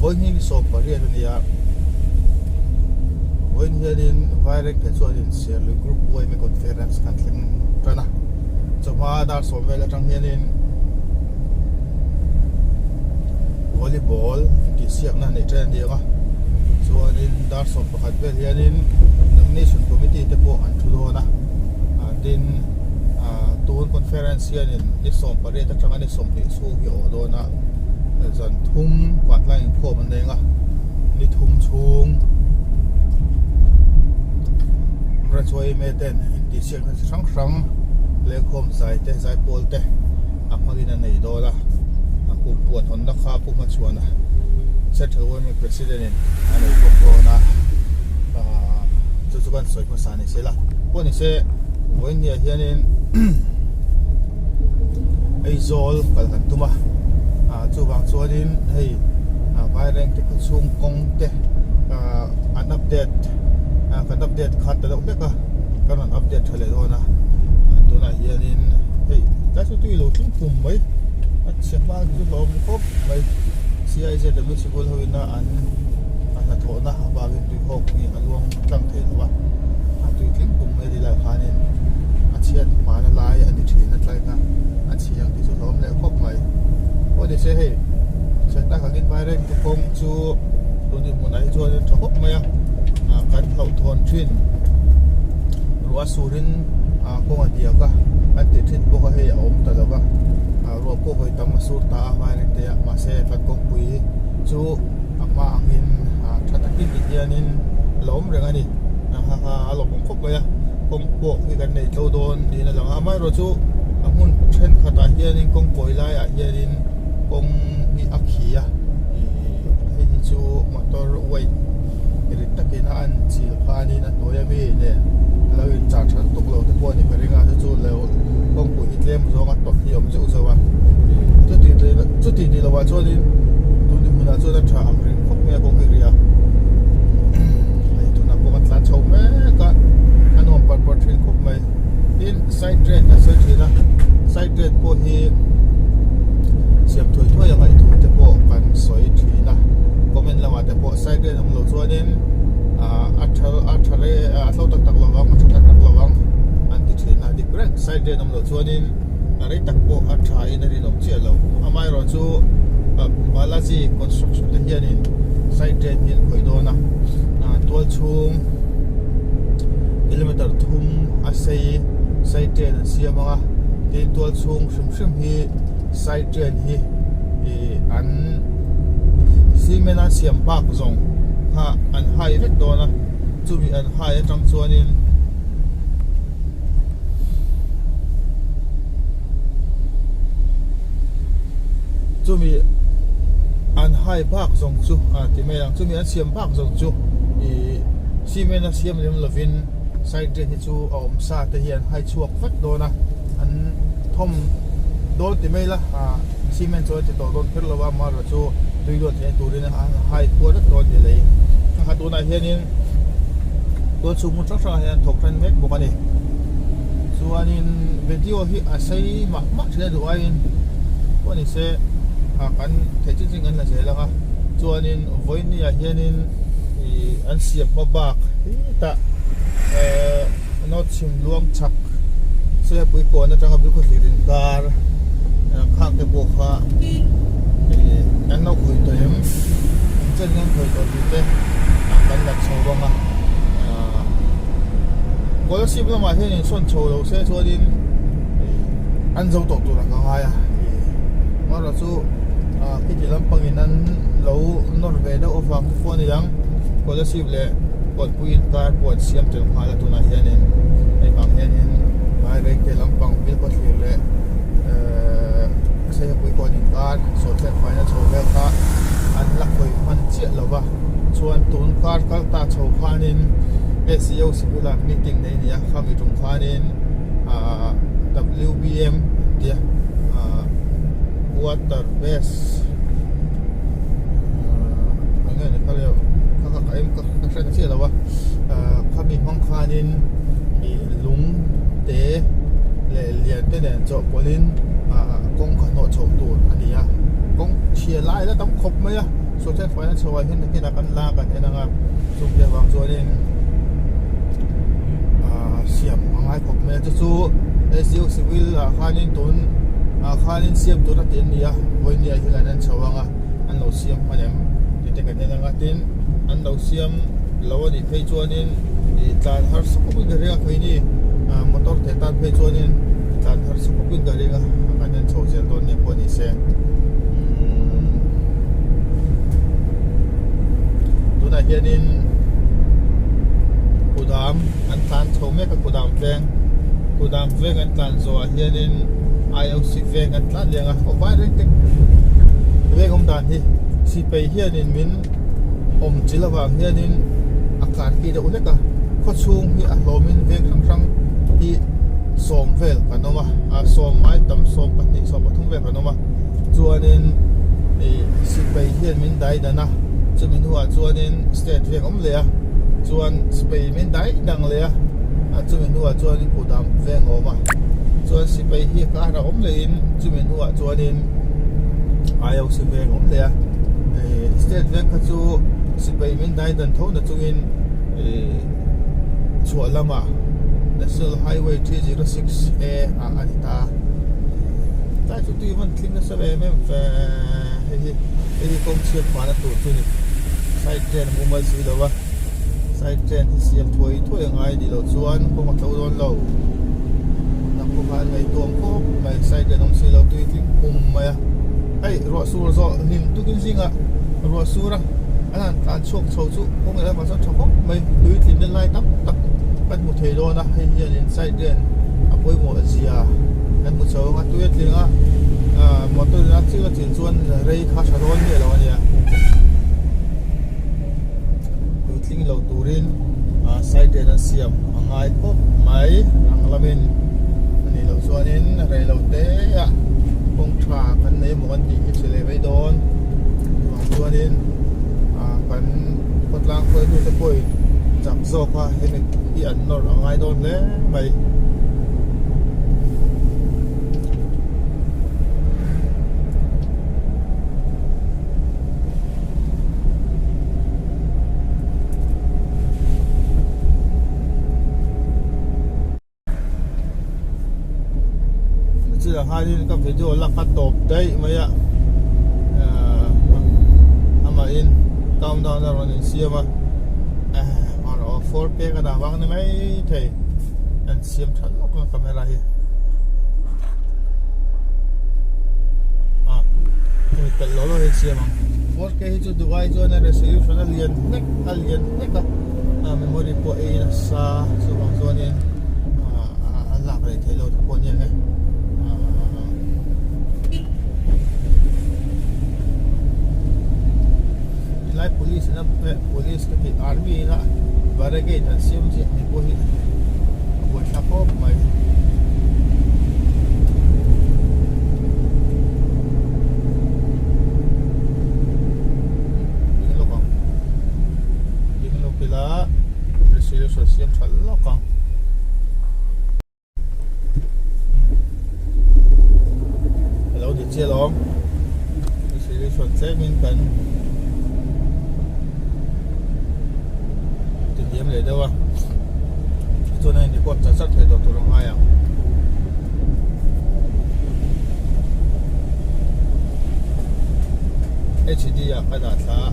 Vawiin 18 a ni a, vawiin hianin Vairengte chuanin Serlui Group yma Conference kan thleng tan a, chawhma dar sawm vel atang hianin volleyball intihsiakna neih tan a ni ang a, chuanin dar 11 vel hianin Nomination Committee te pawh an thu dawn a, tin tun Conference hianin ni 18 atanga ni 20 chhung hi a awh dawn a. Zan thum vantlang inkhawm an nei ang a, ni thum chhung Rachuai yma ten intihsiakna chi hrang hrang lengkhawm zai te zai pawl te a hmangin a nei dawn a, a kum puan hawnna kha Pu Hmachhuana Central yma President in a nei bawk dawn a, aaa chu chu kan sawi hmasa ni se la, pawh ni se vawiin ah hianin. Aizawl kal kan tum a ah chuvang chuanin hei ah Vairengte khaw chhung kawng te ah an update ah kan update khat ta deuh hlek a kan rawn update tha leh dawn a tunah hianin hei tlai chu tui lo tling pum mai a chhe hma chu hlawm khawp mai CIZW sikul ho ina an a hnathawhna avangin tui hawk hi a luang tlang thei lo a a tui tling pum mai a ni lai khanin a chhiat hmana lai a ni thin a tlai kha a chhi ang tih chu hlawm leh khawp mai pawh ni se hei chhiat tak angin vaireng te kawng chu tun dinhmunah hi chuan tha khawp mai a ah kan hlauhthawn thin ruah surin ah kawng a diak a an ti thin bawk a hei a awm ta lo va ah ruah pawh vawi tam a sur ta a vaireng te ah mahse kan kawngpui chu a hma angin ah tha takin ti hianin a la awm reng a ni a lawmawm khawp mai a kawng pawh hi kan nei tlo dawn niin a lang a amaherawhchu a hmun thenkhatah hianin kawng kawi laiah hianin kawng hi a khi a ihh hei hi chu motor weight rit takin a an chil khanin a hnuai ami nen a lo in char tha lutuk lo te pawh a ni ka ring a chu chu lo kawngpui hi tlem zawng a tawp hi a awm zeuh zeuh a chuti chuti ni lovah chuanin tun hmunah chuan a tha ang reng khawp mai a kawng hi ri a hei tunah pawh kan tlan chho mek a a nuam par par thin khawp mai tin side drain kan sawi thin a side drain pawh hi siam thuai thuai a ngaih thu te pawh kan sawi thin a comment lamah te pawh side drain awm loh chuanin ah a tha a tha re a hlo tak tak lovang a tha tak tak lovang an ti thin a dik reng side drain awm loh chuanin a rei tak pawh a tha in a rinawm chiah lo amaherawh chu Balaji construction te hianin side drain hi an khawih dawn a tual chhung kilometer thum a sei side drain an siam ang a tin tual chhung hrim hrim hi side drain hi ih an cement a siam bak zawng kha an hai vek dawn a chumi an hai atang chuanin. Chumi an hai bak zawng chu ah ti mai ang chumi an siam bak zawng chu ih cement a siam lem lovin side drain hi chu a awm sa te hi an hai chhuak vek dawn a an thawm dawn ti mai la ah cement chu a ti tawh dawn kher lo a amaherawhchu chu tui luan theihna turin an hai khuar vek dawn ti lei a tunah hianin. Tual chhung hmun hrang hrangah hian thawk ṭan mek bawk a ni. Chuanin video hi a sei mah mah ṭhin a duh aiin pawh ni se ah kan theih chin chin kan la zel ang a. Chuanin vawiin ah hianin ih an siam hma bak hetah ehh North chhim luang chhak Saiapui kawn atanga Bilkhawthlir inkar khang te pawh kha ih an lo khawih tawh em engchen nge an khawih tawh tih te kan la chho vang a ahh Kolasib lamah hian insawn chho lo se chuanin ih an zo tawh tur ang ka ngai a ih amaherawh chu ah khiti lampangin an lo nawr ve deuh avang te pawh a ni ang Kolasib leh Kawtpui inkar pawh an siam tel nghal a tunah hianin hei vang hianin Vairengte lampang Bilkhawthlir leh ehh Saiapui kawn inkar sawhthlen faina chho vel kha an la khawih hman chiah lo va chuan tun kar kal ta chho khanin SEO sikula meeting nei a ni a khami tum khanin ahh WBM an tia ahh water base ahh eng nge ni kha le kha kha ka em ka hre ta chiah lo a ahh khami hmang khanin ih lung te leh lian te nen chawhpawlhin ahh kawng kha hnawh chhoh tur a ni a kawng chhia lai la tam khawp mai a. Saw thenfaina chho ah hian nakinah kan la kan en ang a, chumi avang chuanin ahh siam a ngai khawp mai a chu chu SDO civil ah khanin tun ah khanin siam tur a tih an ni a vawinia hian an en chho ang a an lo siam hman em tih te kan en ang a tin an lo siam lo a nih phei chuanin ih tlan harsa khawpin ka ring a khaini ah motor theh tan phei chuanin tlan harsa khawpin ka ring a kan en chho zel dawn nia pawh ni se umm tunah hianin kudam an tlan chho mek a kudam veng kudam veng an tlan zawhah hianin I_O_C veng an tlan leh ang a aw vai reng te veng awm dan hi sipai hianin min awm chilh avang hianin a kar ki deuh hlek a khawchhung hi a hlawmin veng hrang hrang hi sawm vel kan awm a ah sawm ai tam 12 13 vel kan awm a chuanin ih sipai hian min dai dan a chumi hnuah chuanin state veng awm leh a chuan sipai min dai dang leh a ah chumi hnuah chuanin kudam veng a awm a chuan sipai hi kar a awm leh in chumi hnuah chuanin IOC veng a awm leh a ih state veng kha chu sipai min dai dan tho na chungin ih chhuah lamah national highway 306 a ah a ni ta tlai chu tui hman tling nasa ve em em ve hei hi hei hi kawng chhiat hmana tur chu ni side drain a mumal si lo a side drain hi siam thuai thuai a ngai ni loh chuan kawng a tlo dawn lo a kawng ah an ngaihtuam khawp mai side drain awm si lo tui tling pum mai a hei ruah sur zawh hlim tukin zingah ruah sur a an han tlan chhuak chho chu kawng leh lamah chuan tha khawp mai tui tlinna lai tam tak kan hmu thei dawn a hei hianin side drain a pawimawh zia kan hmu chho ang a tui a tling a ah motor in a chil a chil chuan rei kha tha dawn miah lo a nia tui tling lo turin ah side drain an siam a ngai khawp mai rang lamin a nih loh chuanin rei lo te ah kawng tha kan nei emaw kan tih hi che leh mai dawn chuvang chuanin ah kan khawtlang hruaitute pawhin chak zawk a hemi hi an nawrh a ngai dawn hle mai. Chutah khanin ka video la kha tawp daih mai a ahh amahin countdown a rawn insiam a ahh 4K ka dah vang ni mai thei an siam tha lawk a camera hi ah hemi pelh lo lo hi siam ang 4K hi chu duh ai chuan a resolution a lian hlek a lian hlek a ah memory pawh ei nasa chuvang chuanin ah a lak rei theih lo te pawh ania nge ah Tilai police ina police ka tih army ina barricade an siam chiah mai pawh hi a buaithlak khawp mai. Ding lawk ang ding lawk ila resolution siam tha lawk ang. Alo ni chiah alawm resolution tlemin kan ti hniam leh deuh a chuan a in record chat chat thei tawh tur a ngai ang. HD ah ka dah thla a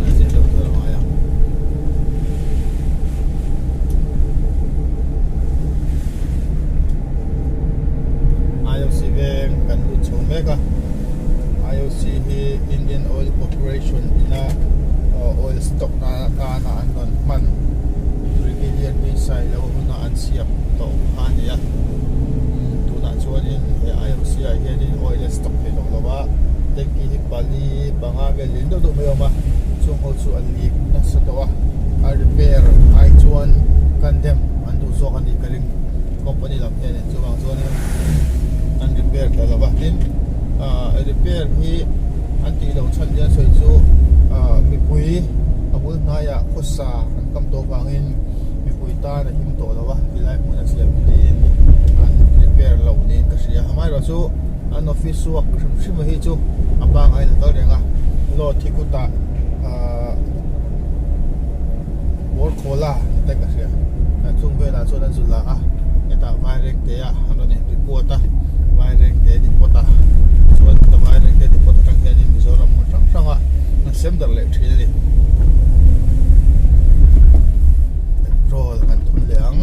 a zir deuh tur a ngai ang. IOC veng kan lut chho mek a IOC hi Indian Oil Corporation ina oil stock na atana an rawn hman Brigadier Beisai lo huna an siam tawh kha a ni a tunah chuanin he IOC ah hianin oil a stock thei tawh lo a tanky hi pali panga vel lian deuh deuh mai a awm a chung ho chu a leak nasa tawh a a repair ai chuan condemn an duh zawk a nih ka ring company lam hianin chuvang chuanin an repair ta lo va tin ah repair hi an tih loh chhan hian sawi chu ah mipui a bul hnaiah khawsa an kam tawh avangin mipui tan a him tawh lo a tilai hmun a siam hi tiin an repair loh niin ka hria amaherawhchu an office work hrim hrim hi chu a pangngai in a kal reng a. load hi kutah ahh Bawrkhawla ni te ka hria chung velah chuan an zu la a hetah Vairengte ah an rawn in report a Vairengte depot ah chuan Vairengte depot atang hianin Mizoram hmun hrang hrang ah an sem darh leh thin a ni petrol kan thun leh ang.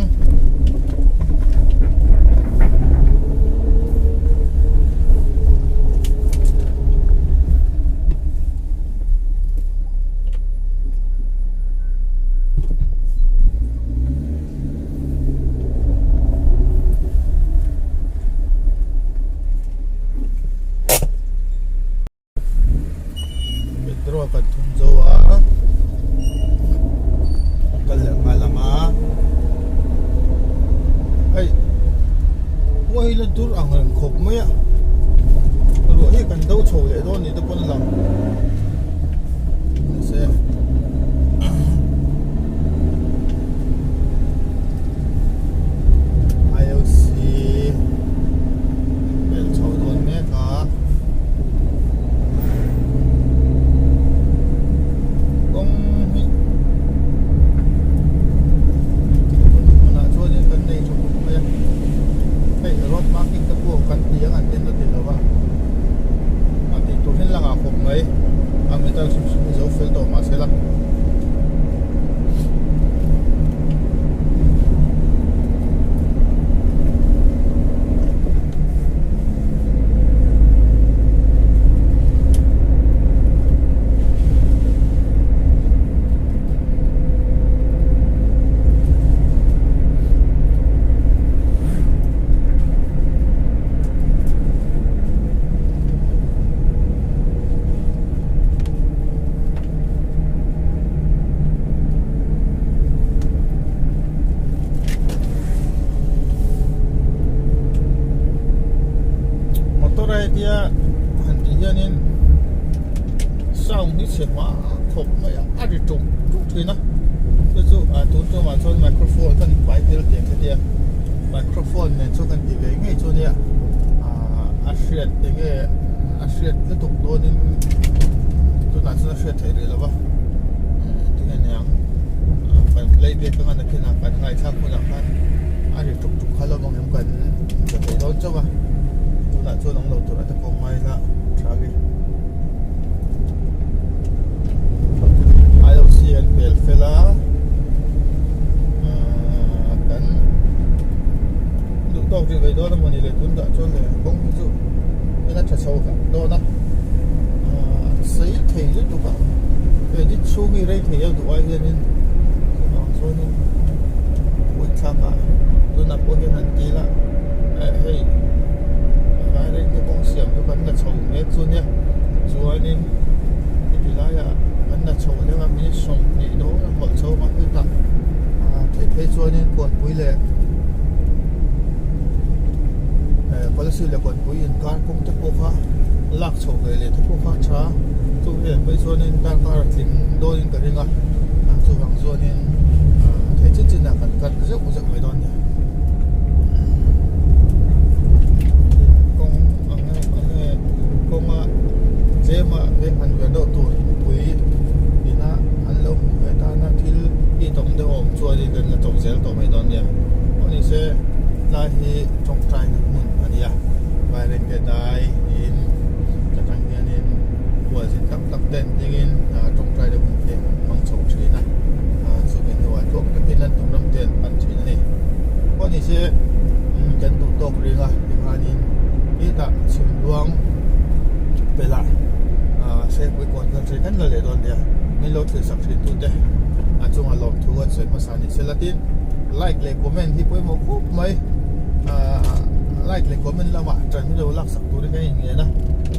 Petrol kan thum zo a kal leh nghal ang a hei huai la dur ang reng khawp mai a ruah hi kan do chho leh dawn ni te pawn a lang mahse IOC bel chho dawn mek a kawng hi hmunah chuanin kan nei tha khawp mai a hei road marking te pawh kan ti ang an en a ti lo va a tih tur hian langah khawp mai a metal hrim hrim hi zo fel tawh mahse la. Motor a hetia han tih hianin sound hi chhe hma khawp mai a a ri tuk tuk thin a chu chu ah tun tumah chuan microphone kan pai tel tih ang khatia microphone nen chuan kan ti ve ngei chu ania ah a hriat enge a hriat lutuk dawnin tunah chuan a hriat theih rih lo va tinge niang kan play back anga nakinah kan ngaithlak hunah khan a ri tuk tuk kha lo ang em kan hre thei dawn chauh a tunah chuan awm lo tur a te pawh ngai ila tha a ni IOC an pel fel a ahh kan duh tawk rih ve dawn a mawni le tun dah chuan le kawng hi chu en a tha chho hlauh dawn a ahh sei thei lutuk a edit chhung hi rei thei a duh ai hianin chuvang chuanin puithlak ah tunah pawh hian an ti la eh hei vairengte kawng siam chu kan la chho mek chu nia chuanin heti laiah kan la chho deuh a minute 20 dawn a hawlh chho ang hetah ah theih phei chuanin kawnpui leh eh policy leh kawnpui inkar kawng te pawh kha lak chho ve leh te pawh kha a tha chu vel phei chuanin darkar a tling dawnin ka ring a chuvang chuanin ah theih chin chin ah kan cut zeuh zeuh mai dawn a ni kawng ang nge ang nge kawnga tlema veng han ve deuh tur mipui ina an lo hmuh ve tana thil tih tawm deuh a awm chuanin kan la chawp zel tawh mai dawn nia pawh ni se tlai hi tawngtai na hmun a ni a vairengte dai niin ka tang hianin hualzin tam tak ten dingin tawngtai na hun te an hmang chho thin a chumi hnuah tluang takin an tum ram te an pan thin a ni pawh ni se kan duh tawk ring a tikhanin hetah chhim luang pelah Sengpui kawn kha ṭhen kan la leh dawn nia min lo thlir sak thin tute a chunga lawmthu an sawi hmasa ni se la tin like leh comment hi pawimawh khawp mai like leh comment lamah ṭan min lo lak sak turin ka inngen a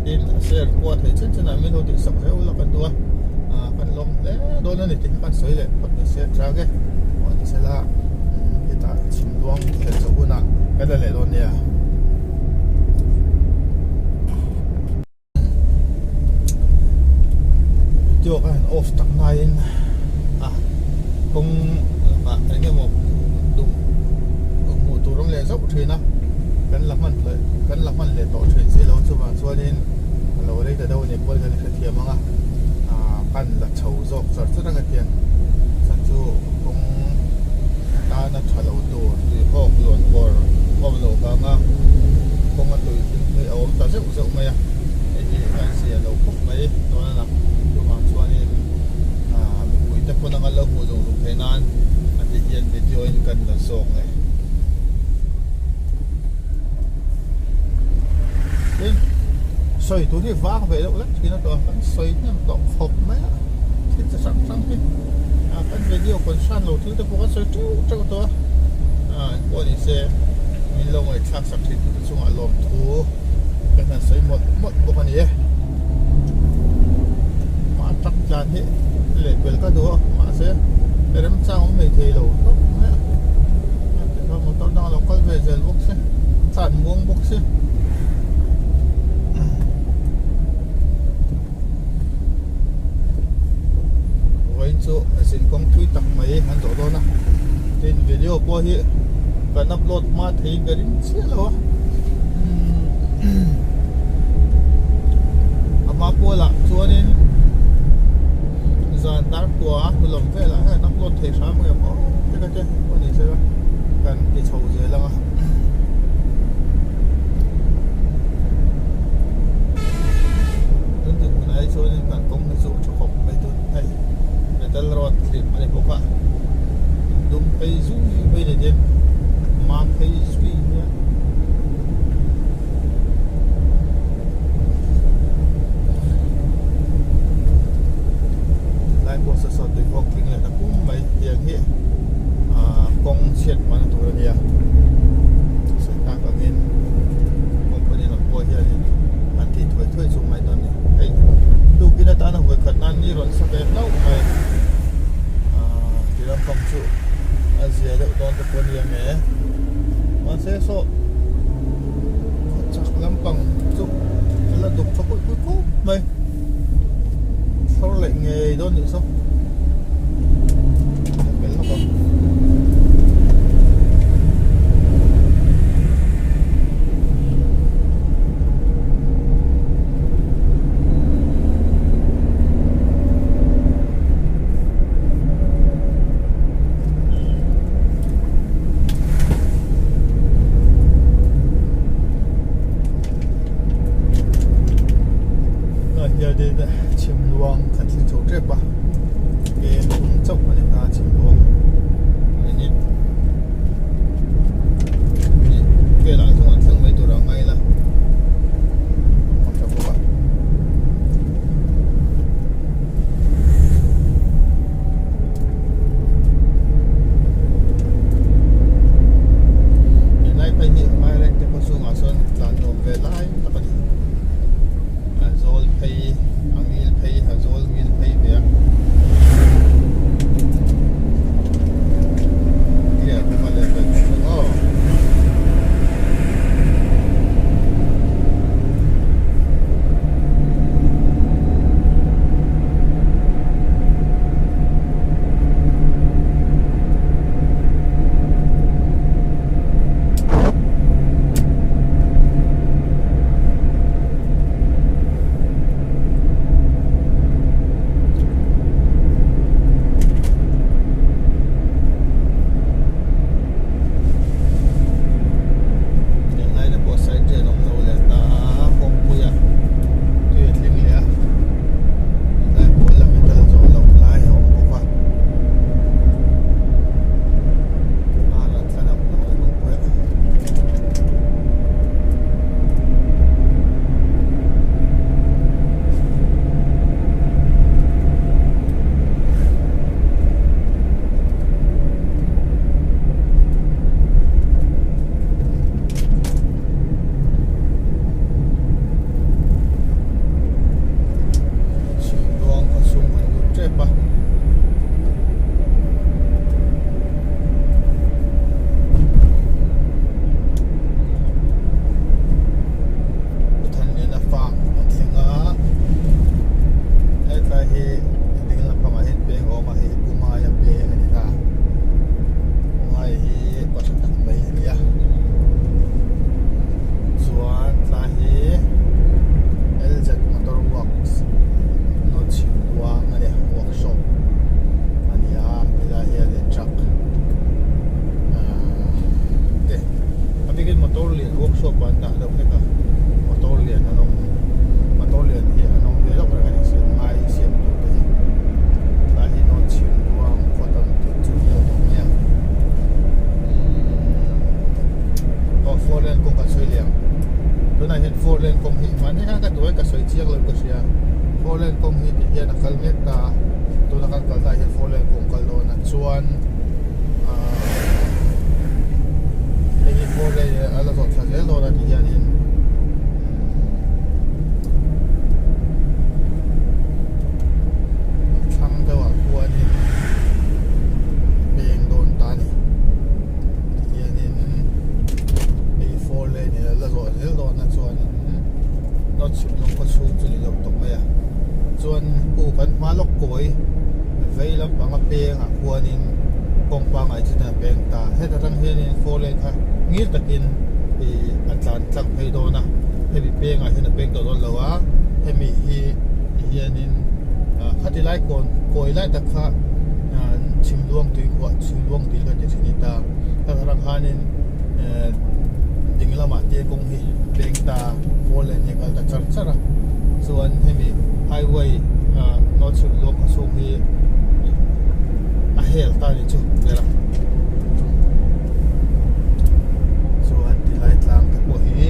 tin share pawh a theih chen chen ah min lo tih sak reuh la kan duh a kan lawm hle dawn a ni tih kha kan sawi leh phawt ni se ṭang e aw ni se la hetah chhim luang thlen chho hunah kan la leh dawn nia. Video ka han off tak laiin a kawng lakah eng emaw duh hmuh tur awm leh zauh thin a kan la hman leh kan la hman leh tawh thin si lo chuvang chuanin a lo rei ta deuh a ni pawn kan hrethiam ang a. kan la chho zawk char char ang hetiang chhan chu kawng tana tha lo tur tui hawk luan kawr awm loh vanga kawnga tui tling hi a awm ta zeuh zeuh mai a hei hi a zia lo khawp mai dawn a lang chuvang chuanin ah mipui te pawn anga lo hmuh zung zung theih nan a ti hian video in kan la zawk e. Tin sawi tur hi vang ve deuh lek thin a tawh a kan sawi hnem tawh khawp mai a thil chi hrang hrang hi ah kan video concern lo thil te pawh kan sawi teuh teuh tawh a ah engpawh ni se min lo ngaihthlak sak thin tu te chungah lawmthu kan han sawi mawlh mawlh bawk a ni e mah tak tlan hi leh bel ka duh a mahse remchang awm mai thei lo tawp mai a. Motor dang a lo kal ve zel bawk se tlan muang bawk se vawiin chu zin kawng thui tak mai an zawh dawn a tin video pawh hi kan upload hma thei ka ring chiah lo a a hma pualah chuanin zan dar kua hlawm velah hian upload thei hram ang em aw te ka ti a. Pawh ni sela kan ti chho zel ang a. Tun dinhmunah hi chuanin kan kawng hi chu a tha khawp mai tun hei metal road hlim a ni bawk a dum phei zui mai ni tin mam phei zui nia. Lai pawh saw saw tui hawk tling leh ta pum mai tiang hi ah kawng chhiat hmanna tur a nia sawi tak angin company lam pawh hianin an tih thuai thuai chu ngai dawn a ni hei tukin atana huai khat nan ni rawn sa ve hlauh mai ah ti lampang chu a zia deuh dawn te pawh a ni ang e mahse saw. Chak lampang chu a la duk tha kulh kulh khawp mai thlawr leh ngei dawn nih saw a pel lawk ang. Tunah hianin chhimluang kan thleng chho tep a peng thum chauh a ni ta chhimluang minute hnih velah chuan an thleng mai tur a ngai la a tha bawk a. Helai phei hi Maireng te khaw chungah sawn tlan nuam ve lai tak a ni. A zawl phei a ngil phei a zawl ngil phei ve a. Clear bawk a level bawk a aw. Four lane kawng hi tih hian a kal mek ta a, tuna kan kalna ah hian four lane kawng kal dawn a chuan ahh hei hi four lane a la zawh thla zel dawn a tih hianin umm thlang deuhah khuanin peng dawn ta a ni tihianin hei four lane a la zawh zel dawn a chuanin note chhip lawng khaw chhung chu ni deuh tawp mai a chuan hu kan hma lawk kawi vei lampanga pengah khuanin kawng pangngai chu a peng ta heta tang hianin four lane kha ngil takin ih a tlan tlang phei dawn a hemi pengah hian a peng tawh dawn lo a hemi hi tihianin ah khati lai kawn kawi lai tak kha ah chhimluang tui khuah chhimluang tui kha ti thin a ni ta heta tang khanin eh ding lamah te kawng hi peng ta four lane hi a kal ta char char a chuan hemi highway ah north chhun luang khaw chhung hi a hel ta ni chu ber a chuan ti lai tlang te pawh hi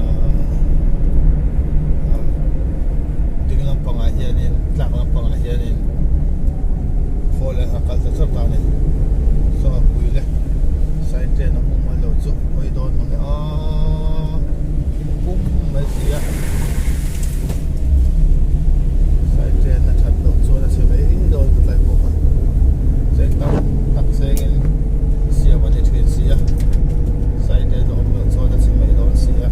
ah ah ding lampangah hianin tlak lampangah hianin four lane a kal ta char ta a ni saw a pui le side train a hmu mai lo chu hawi dawn mang e aaa pum mai si a side train a that loh chuan a chhe mai dawn ka tlai pawh kha cheng tam tak chengin siam a ni thin si a side train a awm loh chuan a chhe mai dawn si a.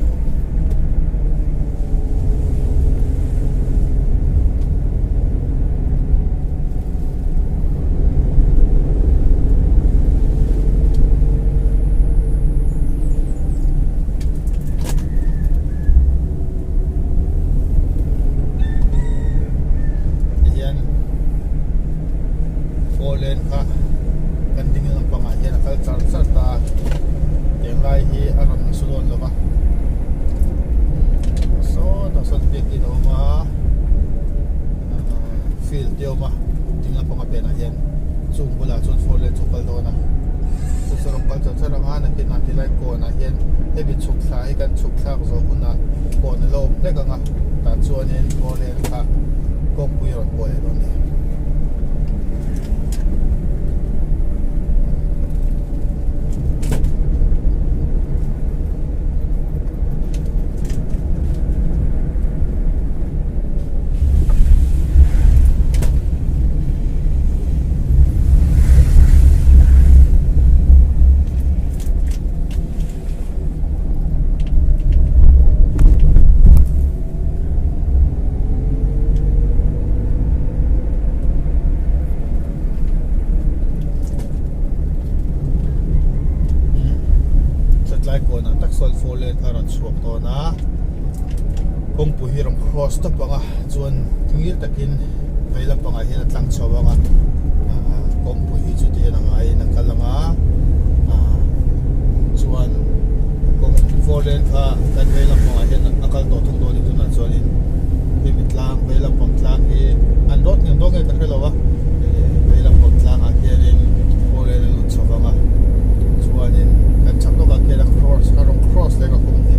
Tihian four lane kha kan ding lampangah hian a kal char char ta a tiang lai hi a rawn su dawn lo va sawtah sawn biakin a awm a field te a awm a ding lampanga penah hian chung bulah chuan four lane chu a kal dawn a chu chu a rawn kal char char ang a nakinah tilai kawnah hian hemi chhuk thla hi kan chhuk thlak zawh hunah kawn a la awm hlek ang a tah chuanin four lane kha kawngpui a rawn kuah leh dawn a ni. Chatlai kawnah tak sawn four lane a rawn chhuak dawn a kawngpui hi rawn cross tawp ang a chuan ngil takin vei lampangah hian a tlang chho ang a ah kawngpui hi chu tihian a ngaiin a kal ang a ah chuan kawng four lane kha kan vei lampangah hian a kal tawh thung dawn a ni tunah chuanin hemi tlang vei lampang tlang hi an rawt ngem dawn nge ka hre lo a vei lampang tlangah hianin four lane a lut chho vang a chuanin kan chhak lawkah khian a cross a rawn cross leh ka kawng hi.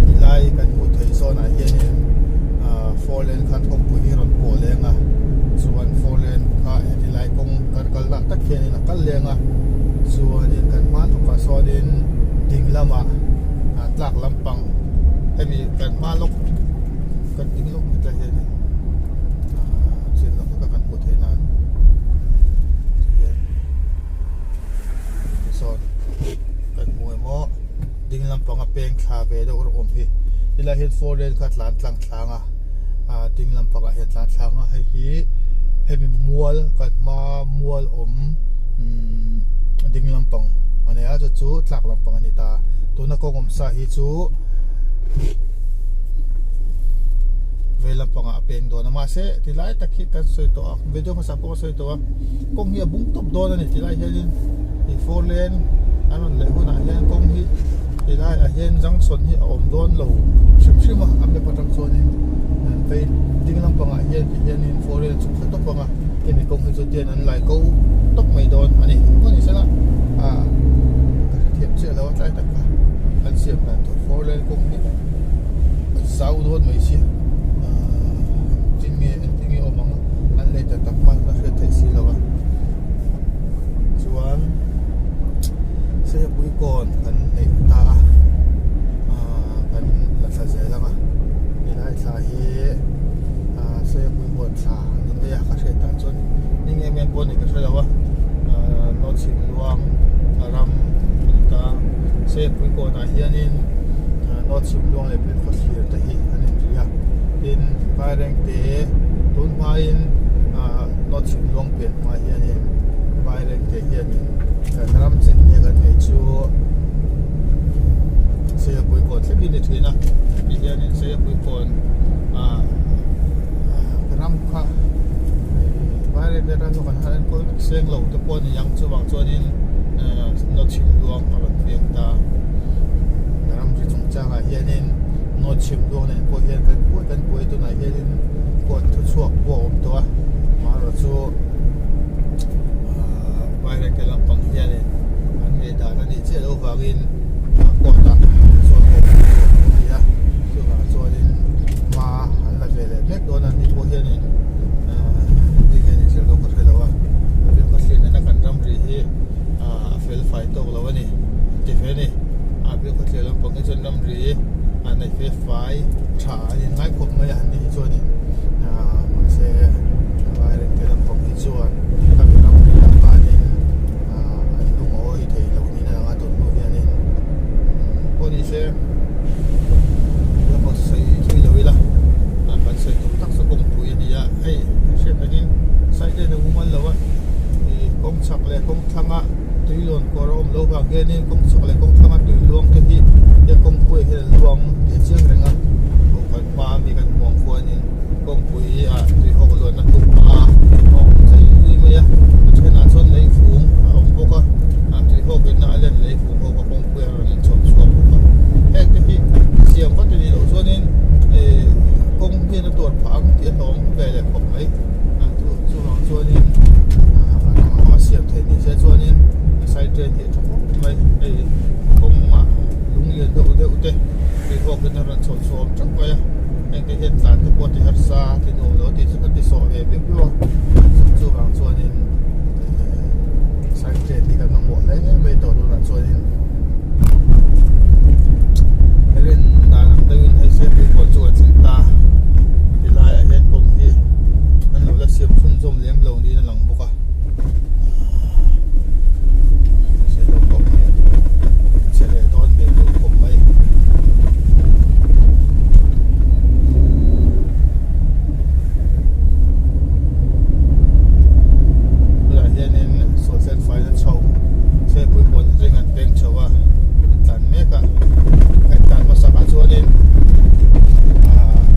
Tilai kan hmuh theih zawnah hianin ah four lane khan kawngpui hi rawn pawh leng a chuan four lane kha heti lai kawng kan kal lah tak hianin a kal leng a chuanin kan hma lawkah sawnin ding lamah ah tlak lampang hemi kan hma lawk kan ding lawk heta hianin ah chian loh veka kan hmuh theih nan tihian tisawn kan hmu emaw ding lampanga peng thla ve deuh rawh awm hi helai hian four lane kha tlan tlang thlang a ah ding lampangah hian tlan thlang a hei hi hemi mual kan hma mual awm umm ding lampang a nei a chu chu tlak lampang a ni ta tuna kawng awm sa hi chu vei lampangah a peng dawn a mahse tilai tak hi kan sawi tawh a video hmasa pawh ka sawi tawh a kawng hi a bung tawp dawn a ni tilai hianin ih four lane an rawn leh hunah hian kawng hi. Helai ah hian junction hi a awm dawn lo hrim hrim a a map atang chuanin vei ding lampangah hian ti hianin foreign a chhuk thla tawp ang a hemi kawng hi chu tian an lai ko tawp mai dawn a ni engpawh ni sela ah ka hrethiam chiah lo a tlai tak kha an siam dan tur four lane kawng hi a zau dawn mai sia ah engtin nge engtin nge awm ang a an lei ta tak hma chuan a hriat theih si lo a chuan. Sehpui kawn kan neih ta a aaa kan la thla zel ang a helai thla hi aaa Sehpui kawn thla ni mai a ka hriat dan chuan ning em em pawh a ni ka hre lo a aaa Nawchhim luang ram a ni ta Sehpui kawnah hianin Nawchhim luang leh Bilkhawthlir te hi an inri a tin Vairengte tun hmain aaa Nawchhim luang pian hma hianin Vairengte hianin kan ram chin hi kan nei chu Seiapui kawn thleng hi ni thin a ti hianin Seiapui kawn ah ram kha Vairengte ram chu kan han enkawl vek seng lo te pawh a ni ang chuvang chuanin Nawchhim luang a rawn piang ta ram ri chungchangah hianin Nawchhim luang nen pawh hian kan buai kan buai tunah hianin court thuchhuak pawh a awm tawh a amaherawhchu Vairengte lampang hianin an ngei dan a nih chiah loh vangin court ah chuan awm tur a ni a chuvang chuanin hma an la ve leh mek dawn a ni pawh hianin engtin nge ni zir lo ka hre lo a bilkhawthlir nena kan ramri hi a fel fai tawk lo a ni an ti ve a ni a bilkhawthlir lampang hi chuan ramri a nei fe fai tha an inngai khawp mai a an ni hi chuanin mahse Vairengte lampang hi chuan kan ram ri ah khanin an lungawi thei lo niin a lang a tun hnu hianin pawh ni se emaw sawi thui lo ila kan sawi tum tak chu kawngpui a ni a hei hriat takin side lane a mumal lo a ih kawng chhak leh kawng thlanga tui lawn kawr a awm loh vang hianin kawng chhak leh kawng thlanga tui luang te hi he kawngpui ah hian an luang tih a chiang reng a kan hma ami kan hmuh ang khuanin. Kawngpui ah tuihawk luan a tum a a awm thei mai a a thenah chuan leivung a awm bawk a ah tuihawk in a len leivung ho kha kawngpui a rawn inchhawp chhuak bawk a heng te hi siam vat a nih loh chuanin ih kawng hian a tuar phah ang tih a hlawm ve leh khawp mai a chuvang chuanin ah a rang anga siam theih ni se chuanin side drain hi a tha khawp mai hei kawngah lung lian deuh deuh te tuihawk in a rawn chhawp chhuah awm teuh mai a. Hengte hian tlan te pawh ti harsa ti nuam lo tih chu kan ti sawh ve viau viau a chuvang chuanin side train hi kan mamawh hle mai tawh tunah chuanin rin dan ang deuhin hei siamtu pawh chu an thleng ta tilaiah hian kawng hi an lo la siam chhunzawm lem lo niin a lang bawk a chhe leh dawn ve duh khawp mai. Tunah hianin sualsen faina chho chhehpui pawn ring an peng chho a an tlan mek a an tlan hmasakah chuanin ah.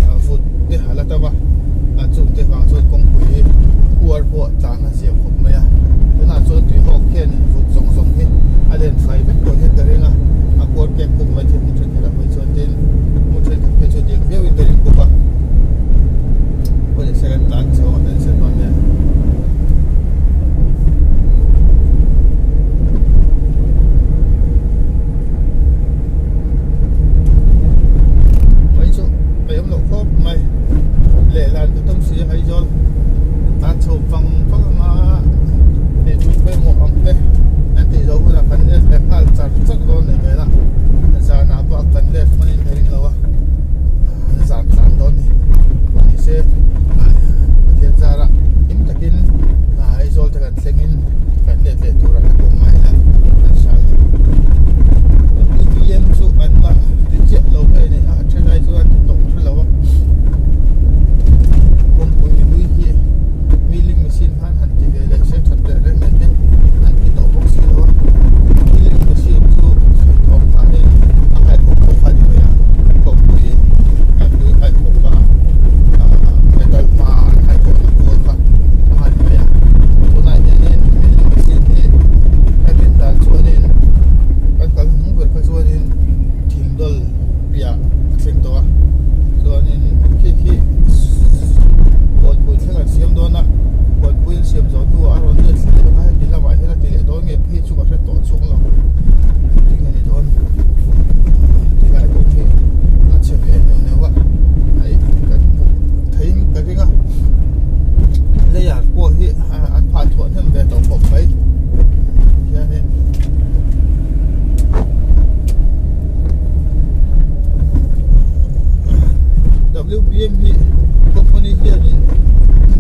WPM hi company hianin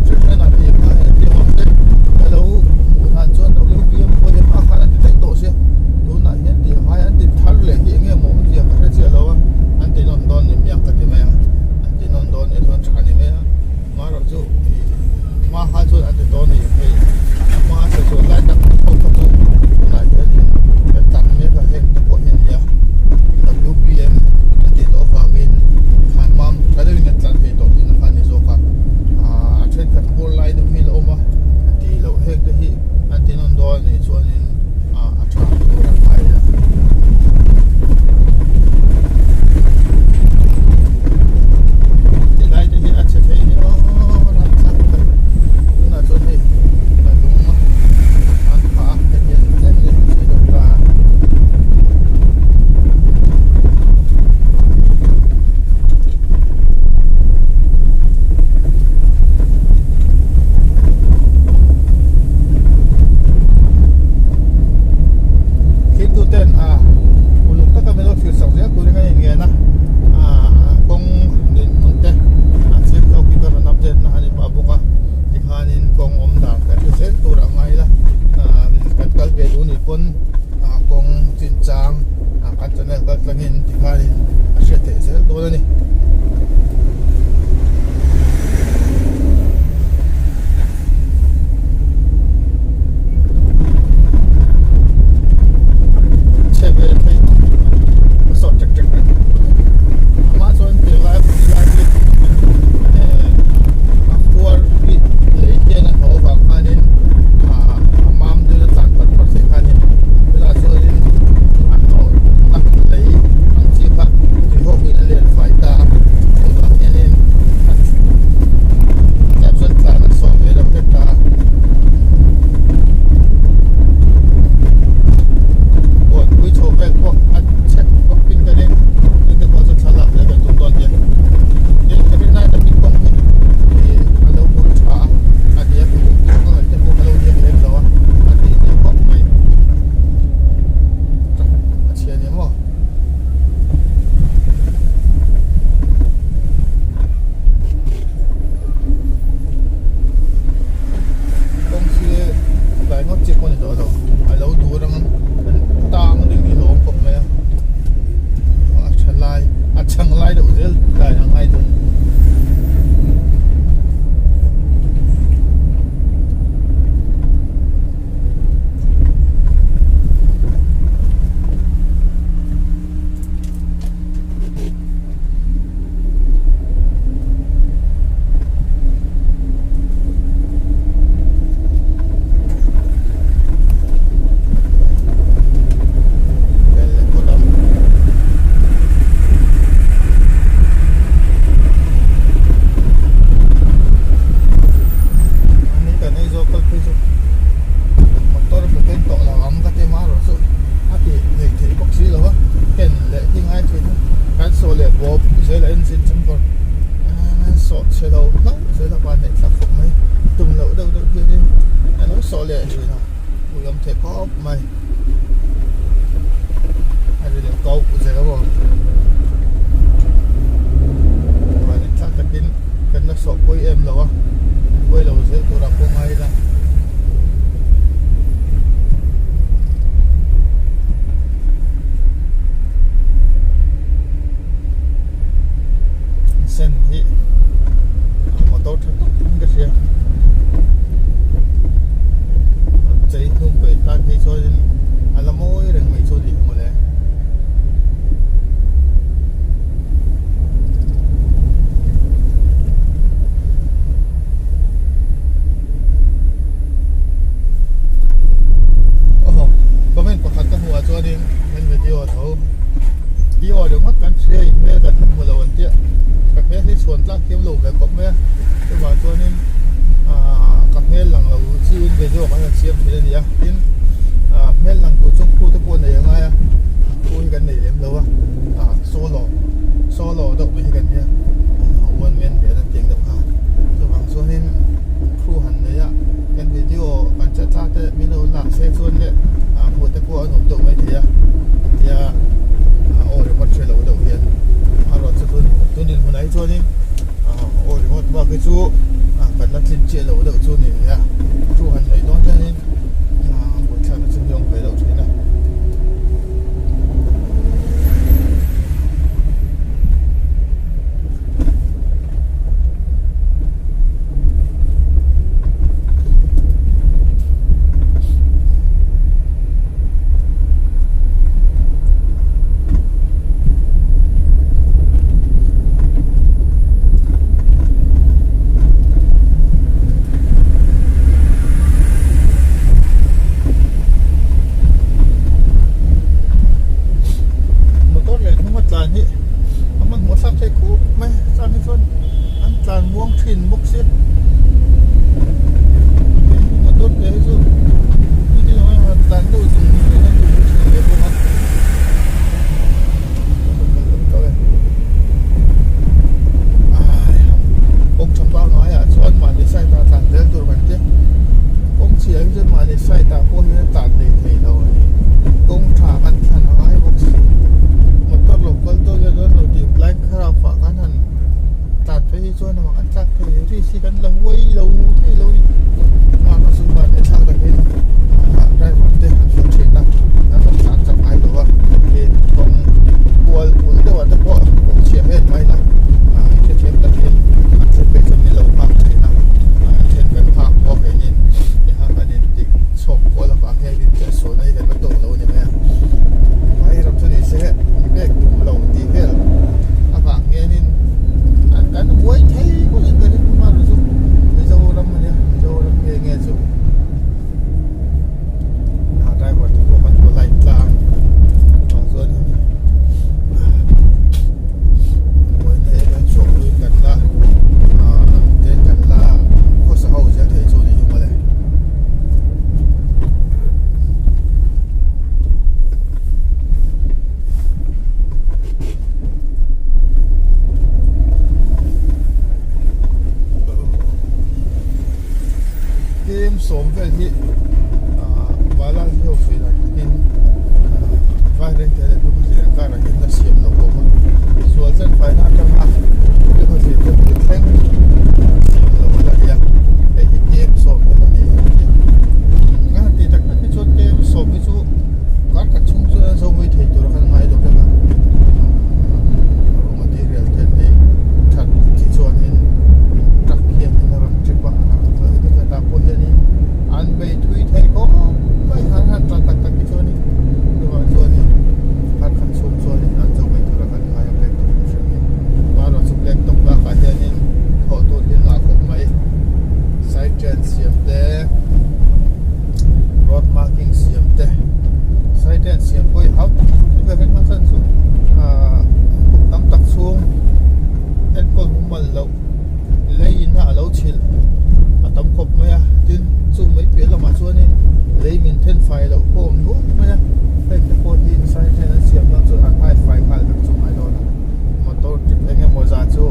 treatment a pe kha an ti awm te ka lo hmuh dan chuan WPM pawh hi hma khan an ti daih tawh sia tunah hian tih ngai an ti thar leh hi eng nge maw awmzia ka hre chiah lo a an ti nawn dawn ni miang ka ti mai a an ti nawn dawn nih chuan tha ni mai a amaherawh chu ih hma kha chuan an ti tawh a ni hei a hma a sawi chuan lai tak ho kha chu tunah hianin kan tan mek a heng te pawh hi a ni a WPM an tih tawh avangin thlan mam tha deuhin an tlan thei tawh tihna kha a ni zawk a ah a thenkhat bur lai deuh hi a la awm a a tih loh heng te hi an ti nawn dawn a nih chuanin ah a tha tur a ngai a. Tilai te hi a chhe thei hle aw ram chak tak tunah chuan hei a lung an phah a hei hian tlem in a chhe deuh ta a. Thiltu ten a uluk taka min lo thlir chak zel turin a inngen a, kawng dinhmun te a thil tawk hi ka rawn update na a ni pah bawk a, tikhanin kawng awm dan kan hre zel tur a ngai la, kan kal ve duh nih pawn kawng chinchang kan channel kal tlangin tikhanin a hriat theih zel dawn a ni. Chhe ve thei a sawt ṭek ṭek reng amah chuan tir lai hmun lai hi a khuar hi lei hian a hnawh avang khanin ah a mam deuh a tlan par par theih khanin tunah chuanin a hnawh na lei ang chi kha tuihawkin a let fai ta a chuvang hianin tah chuan tlan a sawm ve deuh hlek ta a. Kawnpui chho vel pawh a chhek vak in ka ring tin te pawh chu thlalak leh kan tum dawn nia tin ka rin lai takin kawng hi ih a lo bul tha a a diak ka ngaih te pawh ka lo diak lem lo a a tih ni khawp mai a chhia ni maw. Kawng hi tlai ngawt chiah pawh a ni tawh lo a lo dur ang a tang ding hi a awm khawp mai a a tha lai a chhang lai deuh zel tlai ang ai dawn. Motor ka ken tawh lo ang ka ti marawh chu a tih lei theih bawk si lo a ken leh hi ngai thin a kan sawh leh bawp zel a engine chamber a sawh chhe lo hlauh zel a van neih thlak khawp mai tum loh deuh deuh hianin a lo sawh leh thin a ui awm thei khawp mai a ri leh kau zel a maw van neih thlak takin kan la sawh pawi em lo a pawi lo zel tur ah pawh ngai ila. Sen hi motor tha tak in ka hria chei hnung peih tan phei chuanin a la mawi reng mai chu a ni mawle. Aw comment pakhat ka hmuh ah chuanin kan video a tho i aw ringawt kan hria in hmel kan hmu lo an tia ka hmel hi chhuan tlak thiam lo ve khawp mai a chuvang chuanin ah ka hmel lang lo chiin video kan rawn siam thin a ni a tin ah hmel lang tur chu khu te pawh nei a ngai a khu hi kan nei lem lo a ah solo solo deuh mai hi kan nia one man band an tih ang deuh kha chuvang chuanin thu han nei a kan video kan chat thlak te min lo lak se chuan leh ah hmuh te pawh a nuam deuh mai thei a tia a aw ringawt hre lo deuh hian a rawn chu tun tun dinhmunah hi chuanin ah. chu kan la tlin chiah lo deuh chu a ni ve a thu han neih dawn hianin buaithlakna chu hi a awm ve deuh thin a. Motor leh hnunga tlan hi a hmanhmawh thlak thei khawp mai chang hi chuan an tlan muang thin bawk sia motor te hi chu tlan deuh zung zung an duh thin hle bawk a. Kawng tha pangaiah chuan mahni side ah tlan zel tur kan tia kawng chhia hi chuan mahni side ah pawh hian tlan thei thei lo a ni kawng tha kan thlan a ngai bawk si motor lo kal dawn leh dawn lo tih blind craft ah khan han tlan phei hi chuan amah an tlak thei risk hi kan la huai lo thei lo a ni mahni chu mahni thlak takin driver te an fel thin a an rawn tlan chak ngai lo a tin kawng kual ul deuh ah te pawh kawng chhia vel mai la hrethiam takin an thlen phei chuan ni lo nghak thin a then kan nghak pawh keinin tiha kan intik chhawk kual avang hian inchehsualna hi kan la tawk lo a ni mai a vai ram chu ni se bag tum lo tih vel avang hianin kan buai thei bawkin ka ring hman chu Mizoram a nia Mizoram nge nge chu a driver te pawh kan polite tlang chuvang chuanin buaina em em chhuak luiin kan la ah ten kan la khawsa ho zel thei chu a ni hi mawle. Tlem sawm vel hi Balaji ho sawi dan takin Vairengte leh Lukhawthlir an karah hian la siam lo awm a, sual chan faina atanga Lukhawthlir te bul thleng siam lo a la ni a, hei hi tlem sawm vel a ni a a han tih tak tak hi chuan tlem sawm hi chu kar khat chhung chuan an zo mai thei tur a kan ngai lo vek a, raw material te an nei that chi chuanin truck hianin a rawn trip a hetah pawh hianin an bei thui thei khawp mai an han tan tak tak hi chuanin chuvang chuanin kar khat chhung chuanin an zo mai tur a kan ngai a black top hrim hrim hi amaherawhchu chu black top bakah hianin thawh tur hi ngah khawp mai side train siam te. Road marking siam te side te an siam pawh hi hau tak tak ber in a chan chu ahh kum tam tak chhung enkawl mumal loh lei in a alo chhilh a tam khawp mai a tin chu mai piah lamah chuanin lei min then fai loh pawh a awm nual mai a heng te pawh hi side ten an siam dawn chuan an hai fai nghal vek chu ngai dawn a motor trip eng emaw zah chu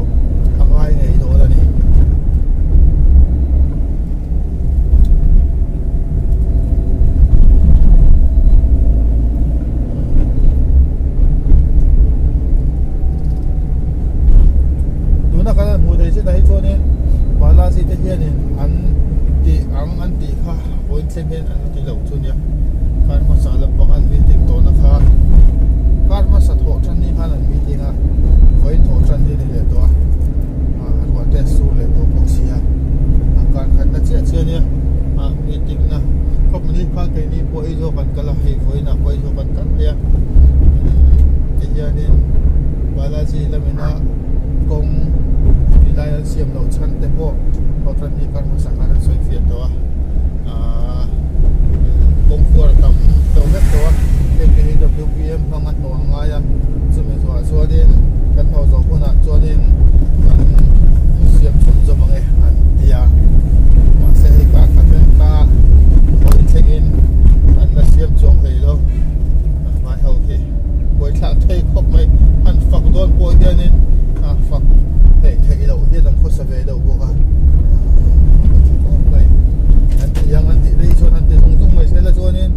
a ngai ngei dawn a ni. Tuna kan han hmuh theih chinah hi chuanin Balaji te hianin an tih ang an tih kha vawiin thleng hian an ti lo chu nia kar hmasa lampang an meeting tawhna kha kar hmasa thawh tan ni khan an meeting a vawiin thawh tan ni a ni leh tawh a. a ruah te a sur leh tawh bawk si a a kar khat na chiah chiah ania ah meeting na khawp ni kha keini pawh ei zawk an kal a hei vawiinah pawh ei zawk an kal mai a tihianin Balaji lamina kawng ti lai an siam loh chhan te pawh thawhtan hi kar hmasa khan an sawi fiah tawh a ahh kawng khuar a tam deuh vek tawh a heng te hi W P M hmang a hnawh a ngai a chumi zawhah chuanin kan hnawh zawh hunah chuanin kan siam chhun zawm ang e an ti a mahse hei kar khat reng ta hawi thlengin an la siam chuang hlei lo vai ho hi buaithlak thei khawp mai an fak dawn pawh hianin a fak theih theih loh hian an khawsa ve deuh bawk a khawp mai an ti ang an tih rei chuan an ti zung zung mai sela chuanin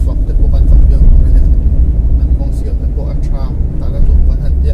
fak te pawh kan fak viau tur a nia an kawng siam te pawh a tha tah la tum kan han tia.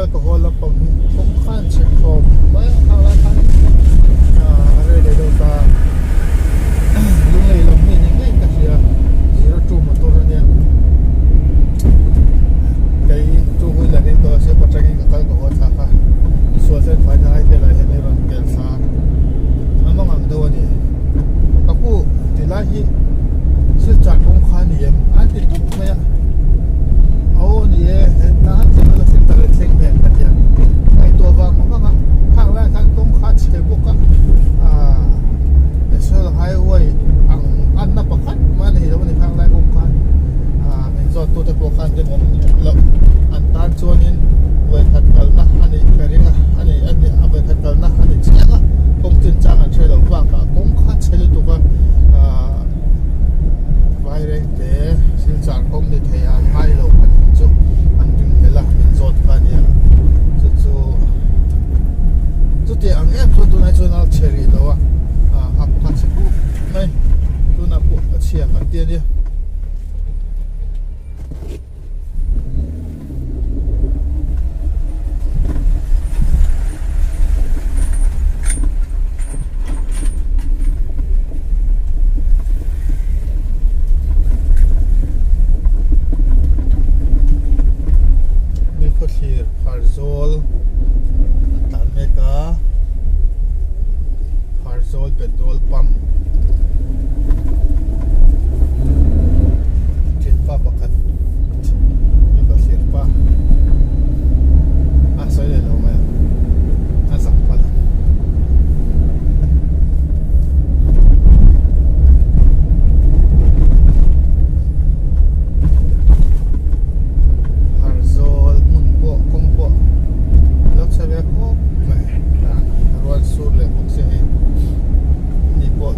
kal ka haw lampang hi kawng khan chhe khawp mai a khang lai khan a rei leh deuh ta lunglei lam hi ni ngei ka hria 02 motor ania kei two wheeler in ka siam atangin ka kal ka haw thlak a sual thlen fai na ai velah hian i rawn tel thla a mang ang deuh a ni ka pu tilai hi silchar kawng kha a ni em an ti tawp mai a aw ni e hetah an tih vel a filter a thleng hmel ka tia ngaihtuah vang vang a khang laiah khan kawng kha a chhe bawk a ah national highway ang anna pakhat mah a nei lo a ni khang lai kawng khan ah min zawt tu te pawh khan rinawm loh an tan chuanin vawikhat kalna a nih ka ring a a ni a ni a vawikhat kalna a ni chiang a kawng chinchang an hre lo bakah kawng kha a chhe lutuk a ah Vairengte silchar kawng ni thei a ngai lo an in chu an ring hlel a min zawt kha a nia chu chu chuti ang em chuan tunah chuan a chhe rih lo a ah a pakhat chhe khawp mai tunah pawh a chhia kan ti a nia. Bilkhawthlir Pharzawl an tlan mek a Pharzawl petrol pump Thianpa pakhat mipa thlir pa a sawi leh lo mai a a zak palh ang. Harzawl hmun pawh kawng pawh lo chhe ve khawp mai a rual sur leh bawk si hei ni pawh.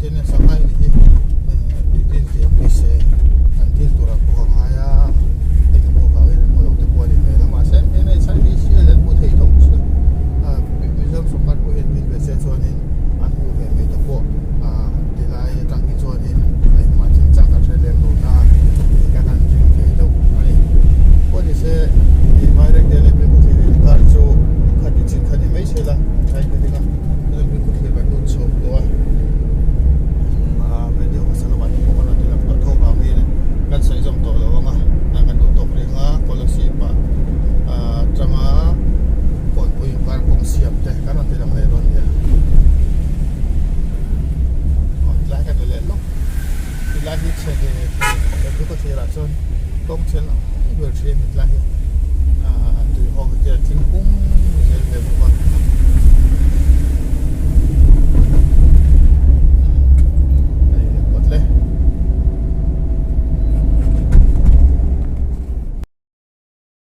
Maintenance a ngai ni hi eh dil tih ang nise an dil turah pawh a ngai a engemaw vangin an hmu lo te pawh a ni hmel a mahse NHIDCL an hmu thei tho chu ah Mizoram sawrkar pawh hian dil ve se chuanin an hmuh ve mai te pawh ah tilai atang hi chuanin engmah chinchang kan hre lem lo na tih kan han ring ve deuh a ni pawh nise ih Vairengte leh Bilkhawthlir inkar chu khati chin kha ni mai se la thain ka ding a. Bilkhawthlir kan lut chho tawh a ah video hmasa lamah te pawh kan rawn ti lang tawh tho vangin kan sawi zawm tawh lo ang a kan duh tawk reng a Kolasib ah ah tanga Kawnpui inkar kawng siam te kan rawn ti lang leh dawn nia aw tilai kan la leh lawk tilai hi chhe ve thei Bilkhawthlir ah chuan kawng chhe lai ber thin a ni tilai hi ah tui hawk te a tling pum zel ve bawk a.